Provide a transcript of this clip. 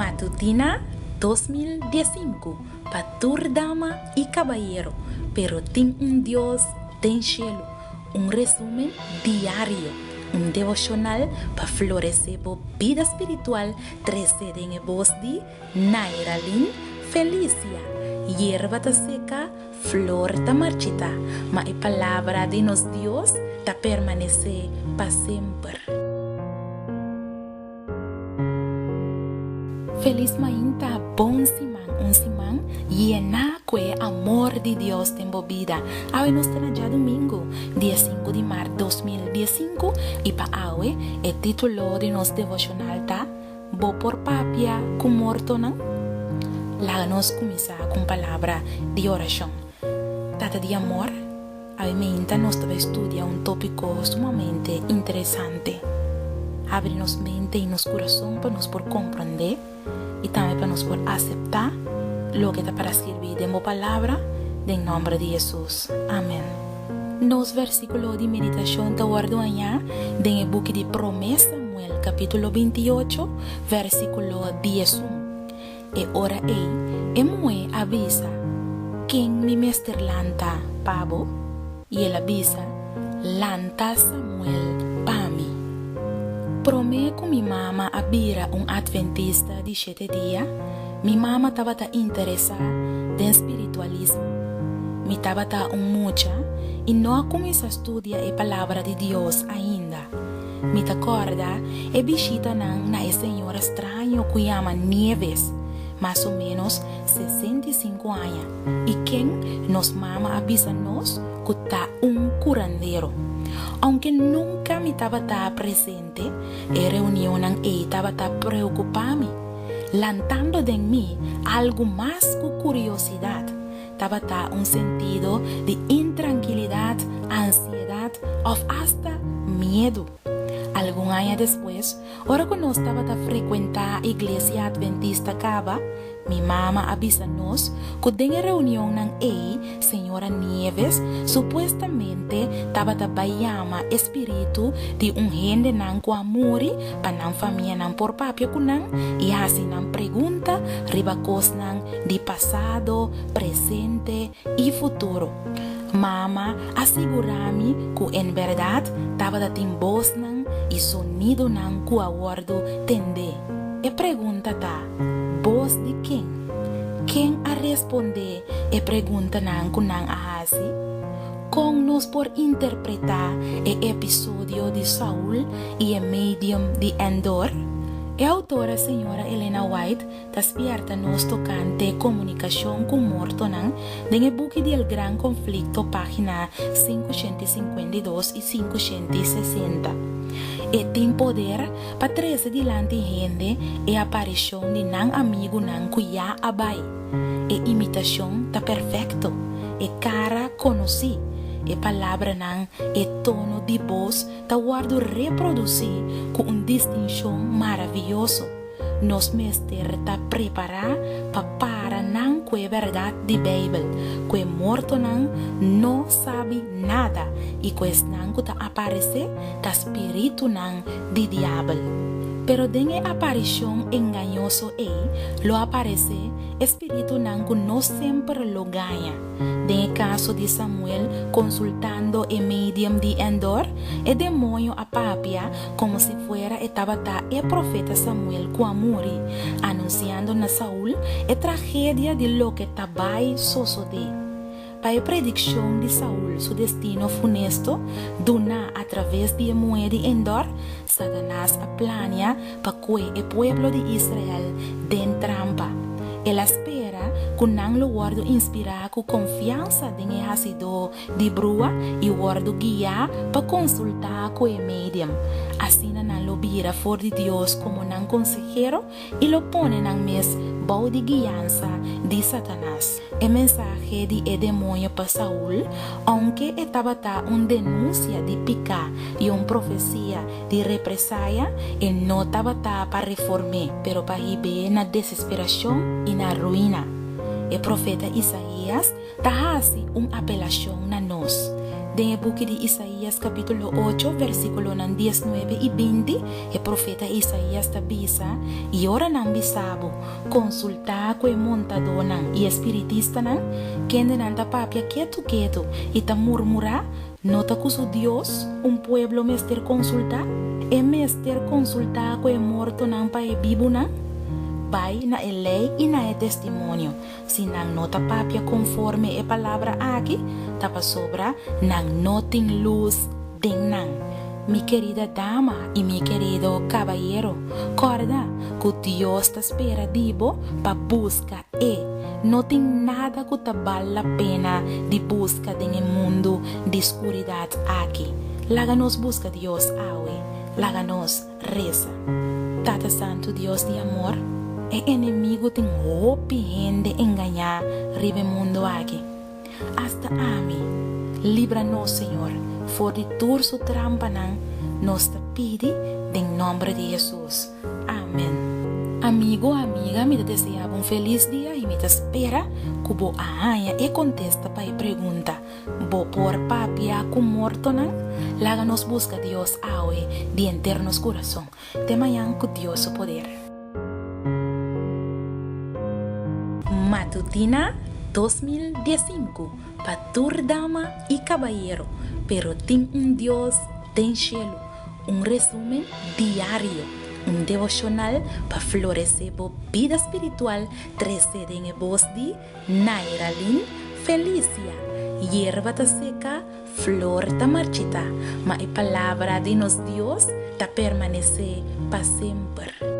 Matutina 2015 pa tur dama i kabayero, pero tin un Dios den shelu. Un resumen diario, un devoshonal pa floresé bo bida spiritual trese den e bos di Nairalyn Felicia. Yerba ta seka, flor ta marchitá, ma e palabra di nos Dios ta permanesé pa semper. Felis mainta, bon siman, un siman yená ku e amor di Dios den bo bida. Awe nos ta na djadumingu, dia sinku di mart 2015, i pa awe e título di nos devoshonal ta, Bo por papia ku mortonan? Laga nos kuminsá ku un palabra di orashon. Tata di amor, Awe meinta nos ta bai studia un tópiko sumamente interesante. Habri nos mente i nos kurason pa nos por komprondé i tambe pa nos por aseptá loke ta para skirbí den bo Palabra, den nòmber di Hesus. Amèn. Nos versíkulo di meditashon ta wòrdu hañá den e buki di Promé Samuel kapítulo 28, versíkulo 11. E ora ei e muhé a bisa, Ken mi mester lanta pa bo? I el a bisa, Lanta Samuel pa mi. Promé ku mi mama a bira un atventista di shete dia, mi mama tabata interesá den spiritualismo. Mi tabata un mucha i no a kuminsá studia e Palabra di Dios ainda. Mi ta kòrda e bishitanan na e señora straño ku yama Nieves, mas o ménos 65 aña, i ken nos mama a bisa nos ku ta un kurandero. Ounke nunka mi tabata presente, e reunionnan ei tabata preokupá mi, lantando den mi algu mas ku kuriosidat. Tabata un sentido di intrankilidat, ansiedat òf asta miedu. Algun aña despues, ora ku nos tabata frekuentá Iglesia Atventista kaba, mi mama a bisa nos ku den e reunionnan ei señora Nieves supuestamente tabata bai yama e spiritu di un hendenan ku a muri pa nan famianan por papia ku nan i hasi nan pregunta riba kosnan di pasado, presente i futuro. Mama a sigurá mi ku en bèrdat tabata tin bosnan i sonidonan ku a wòrdu tendé. E pregunta ta, Bos di ken? Ken a respondé e preguntanan ku nan a hasi? Kon nos por interpretá e episodio di Saul i e medium di Endor? E outora señora Elena White ta spièrta nos tokante komunikashon ku mortonan den e buki di El Gran Conflicto página 552 i 560. E tin poder pa trese dilanti hende e aparishon di nan amigunan ku ya a bai. E imitashon ta perfekto, e kara konosí, e palabranan, e tono di bos ta wòrdu reprodusí ku un distinshon maravioso. Nos mester ta prepará pa para nan ku e bèrdat di Beibel, ku e mortonan no sabi nada i ku esnan ku ta aparesé ta spiritunan di Diabel. Pero den e aparishon engañoso ei lo aparesé e spiritunan ku no semper lo gaña. Den e kaso di Samuel konsultando e medium di Endor, e demoño a papia komo si fuera e tabata e profeta Samuel ku a muri, anunsiando na Saul e tragedia di loke ta bai sosodé. Pa e predikshon di Saul su destino funesto, duná atraves di e muhé di Endor, Satanas a plania pa kue e pueblo di Israel den trampa. El a spera ku nan lo wòrdu inspirá ku konfiansa den e hasidó di brua i wòrdu guiá pa konsultá ku e medium. Asina nan lo bira for di Dios komo nan konsehero i lo pone nan mes bou di guiansa di Satanas. E mensahe di e demoño pa Saul, ounke e tabata un denunsia di piká i un profesia di represaya, e no tabata pa reform'é, pero pa hib'é na desesperashon i na ruina. E profeta Isaías ta hasi un apelashon na nos. Den e buki di Isaías kapítulo ocho, versíkulonan diesnuebe i binti, e profeta Isaías ta bisa, I ora nan bisa bo, Konsultá ku e montadónan i e spiritistanan, kendenan ta papia ketu ketu i ta murmurá, No ta ku su Dios un pueblo mester konsultá? E mester konsultá ku e mortonan pa e bibunan? Bai na e lei i na e testimonio. Si nan no ta papia konforme e palabra aki, ta pasobra nan no tin lus den nan. Mi kerida dama i mi kerido kabayero, kòrda ku Dios ta spera di bo pa buska E. No tin nada ku ta bal la pena di buska den e mundu di skuridat aki. Laga nos buska Dios awe. Laga nos resa. Tata Santu Dios di amor, e enemigu tin hopi hende engañá riba e mundu aki. Asta ami. Libra nos, Señor, for di tur su trampanan, nos ta pidi den nomber di Hesus. Amen. Amigo, amiga, mi ta desea bo un felis dia y mi ta spera cu bo a haña e contesta pa e pregunta, Bo por papia cu mortonan? Laga nos busca Dios awe di henter nos curason. Te mañan cu Dios su poder. Matutina 2015 pa tur dama y cabayero, pero tin un Dios den cielo. Un resumen diario, un devocional pa florece bo bida spiritual trece den e bos di Nairalyn Felicia. Yerba ta seca, flor ta marchita, ma e palabra di nos Dios ta permanece pa semper.